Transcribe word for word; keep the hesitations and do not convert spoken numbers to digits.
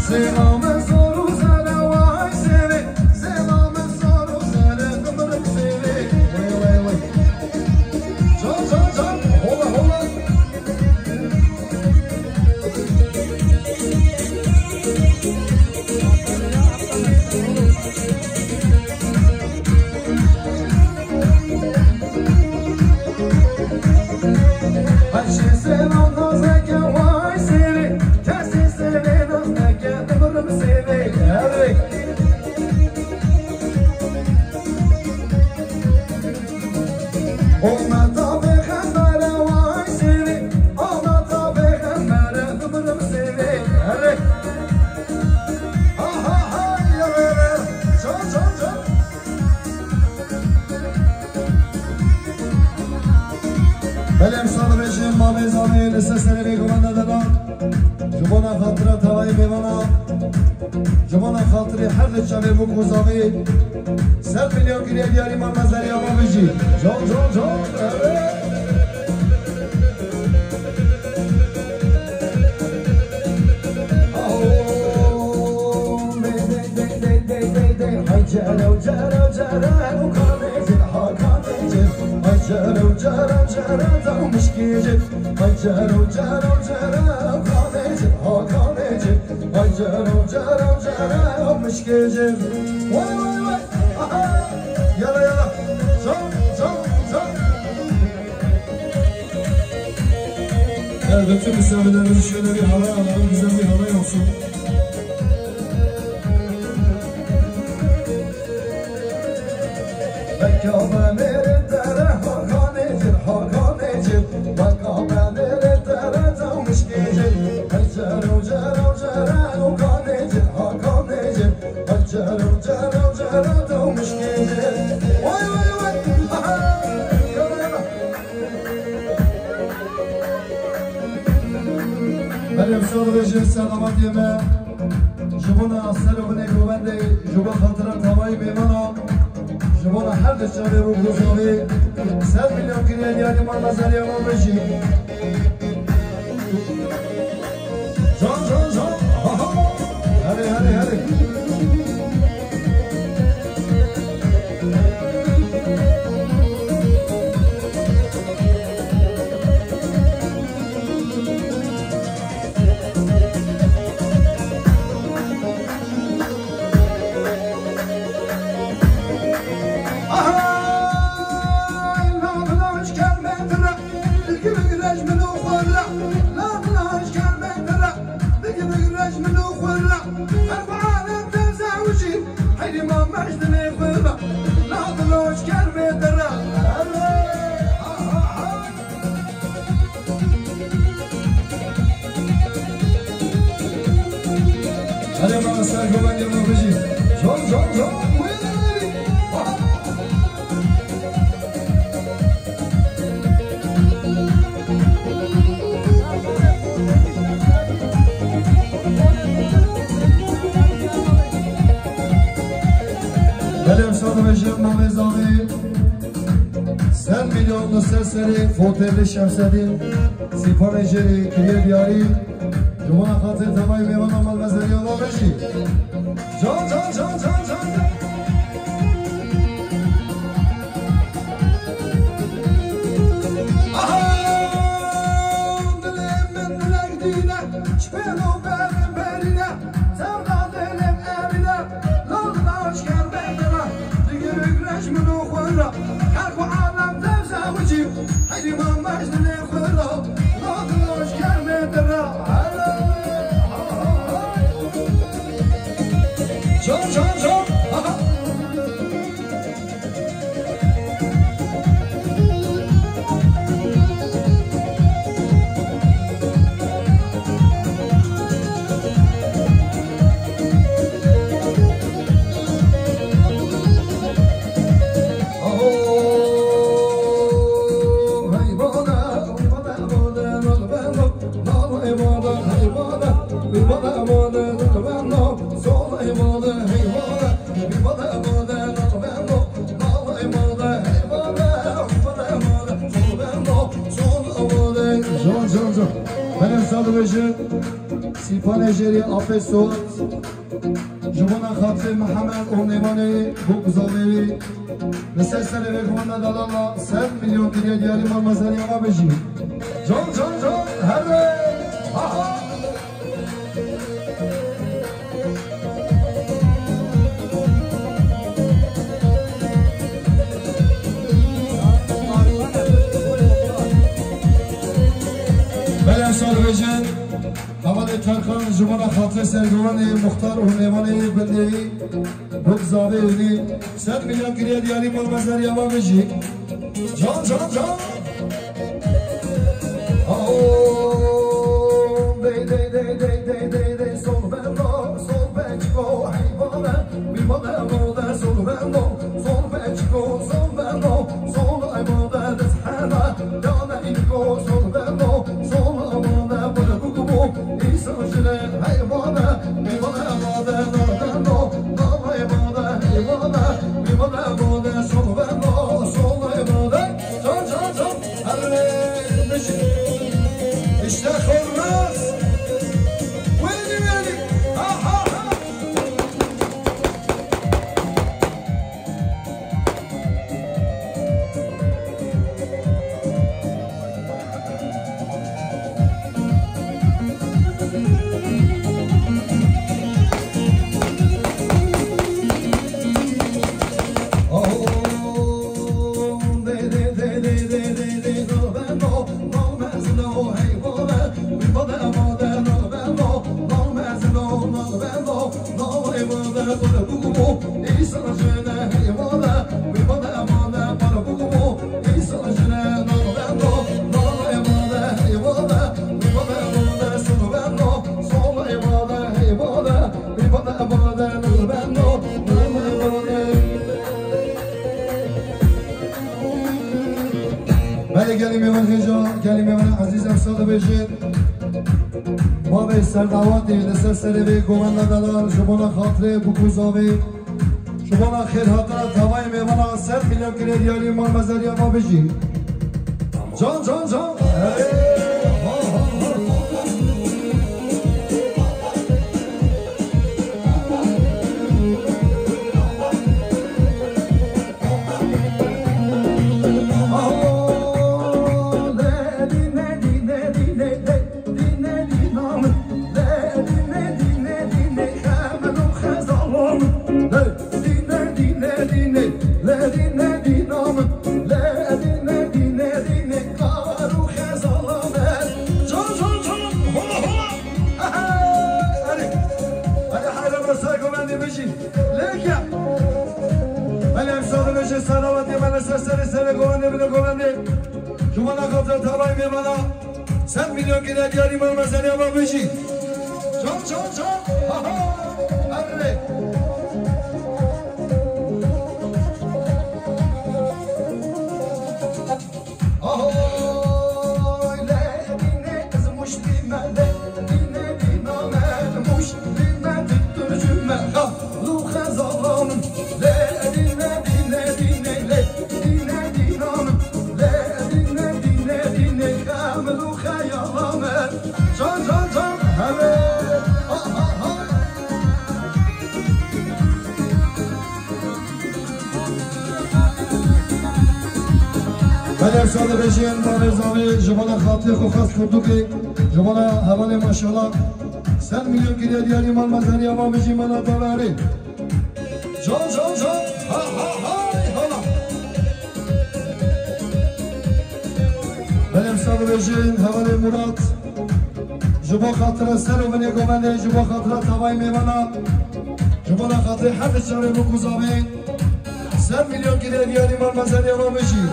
Zêla min zor û zere way sêvê, zêla min zor û zere, dimirim sêvê. Wey, wey, wey. Can, can, can, hola, hola. Her şey selam nazeke way seri, kesê serê nazeke, dimirim sêvê. Hey. Ometa pêxembere way sêvê, ometa pêxembere, dimirim sêvê. Hey. Ha, ha, ha, ya, ya, ya. Can, can, can. Belê, em şad dibêjin, mamê zavê li ser serê vê govenda de da. Ji bona xatira tevayê mêvana, ji bona xatirê her du çavê bûk û zavê, sed milyon kiriye diyarî, mal mezariya me bijî. Can, can, can. Evet. Hay cero, cero, cero, kanecir, ha kanecir. Hay cero, cero, cero, da mişkecir. Hay cero, cero, cero, kanecir, ha kanecir. Hay cero, cero, cero, mişkecir. Vay, vay, vay. Aha. Yala, yala. Zam, zam, zam. Evet, bütün misafirlerimizi şöyle bir halay alalım, güzel bir halay olsun. Beka be mêrê te re, ha kanecir, ha kanecir. Beka be mêrê te re, tewmiş kecir. Hey cero, cero, cero, kanecir, ha kanecir. Hey cero, cero, cero, tewmiş kecir. Vay, vay, vay. Aha. Yala, yala. Belê, em şad dibêjin, selametiyê me. Ji bona ser û binê govendê, ji bo xatira tevayî mêvana, ji bona her du çavê û gozavê, sed milyon kiriye diyarî, mal mezariya me bijî. Can, can, can. Ha, ha. Herê, herê, herê. Aha! Navnaş kermetira, ilgi bir rejmin oxurla. Navnaş kermetira, ilgi bir rejmin oxurla. Her bu alem tezawücin, heyri ma mecdini xurla. Navnaş kermetira. Hadi bana sen güven yanına bizi. Zor, zor, zor. Belê, em şad dibêjin, mamê zavê. Sed milyon li ser serê Foterli Şemsedîn, sîpanê jêrê kiriye diyarî, ji bona xatir tevayî mêvana malmezeriya me bijî. Can, can, can, can, can, can. Aha! Dilê min dilek dîne, ji pêlo berim berîne, zewda dilê min erîne. Lal lal şker berdana, digirek rejmin û xwira. Her ku alem tevzewicî, heyri ma mecdinê xwira. Lal lal şker berdana. Can, can, can. Can, can, can. Belê, em şad dibêjin. Sîpanê jêrî Apê Suat, ji bona xatirê Mihemed û nêvanê Bûk û Zavê wî, li ser serê vê guvenda delala sed milyon kiriye diyarî mal mezheriya me bijî. Can, can, can, herre! Ha, ha! Belê, em sal bêjin. Hevalê Tarkan ji bona xatirê sergovanê, muxtar û nêvanê gundê wî, Bûk Zavê wî, sed milyon kiriye diyarî mal mezheriya me bijî. Can, can, can. Aho, dey, dey, dey, sol bendo, sol beçko, heyvane, wî bade bade, sol bendo, sol beçko, sol bendo, sol ay bade, dest hena, yane ilko, sol bendo, sol amane, bade gugubo, insan jine, heyvane, wî bade bade, nardendo, navay bade, heyvane, wî bade bade, sol bendo, sol ay bade. Can, can, can. Herre, mişik. İşte Hurmuz. Weli, weli. Ha, ha, ha. Belê gelî mêvan hêja, gelî mêvan ezîz, em sade bêjin. Bavê serdawatê li ser serê vê govenda delal ji bona xatirê Bûk û Zavê, ji bona xêrhatina tavayê mêvana sed milyon kiriye diyarî mal mezheriya me bijî. Can, can, can. Hey, ha, ha, ha. Can, can, can. Hola, hola. Hadi. Hadi, hayra basar govende bijî. Leke. Belê, em sade bêjin, selametê me li ser serê serê govendê, bine govendê. Ji bona xatira tavayê mêvana sed milyon kiriye diyarî mal mezheriya me bijî. Can, can, can. Ha, ha. Herre. Ahoy, le dîne kız Muşlime, le dîne dîname, Muşlime tutturcüme, ha, lu xezalanım, le dîne, dîne, dîne, le dîne dîname, le dîne, dîne, dîne, hem lu xeyalame. Can, can, can, hele, ha, ha, ha. Belê, em sade bêjin, bavê zavê, ji bona xatirê xwe xas kurdukê, ji bona hevalê maşallah, sed milyon kiriye diyarî mal mezheriya me bijî, mela tevarê. Can, can, can, ha, ha, hay, hala. Belê, em sade bêjin, hevalê Murat. Ji bo xatira ser û binê govendê, ji bo xatira tavayê mêvana, ji bona xatirê her di çarê Bûk û Zavê, sed milyon kiriye diyarî mal mezheriya me bijî.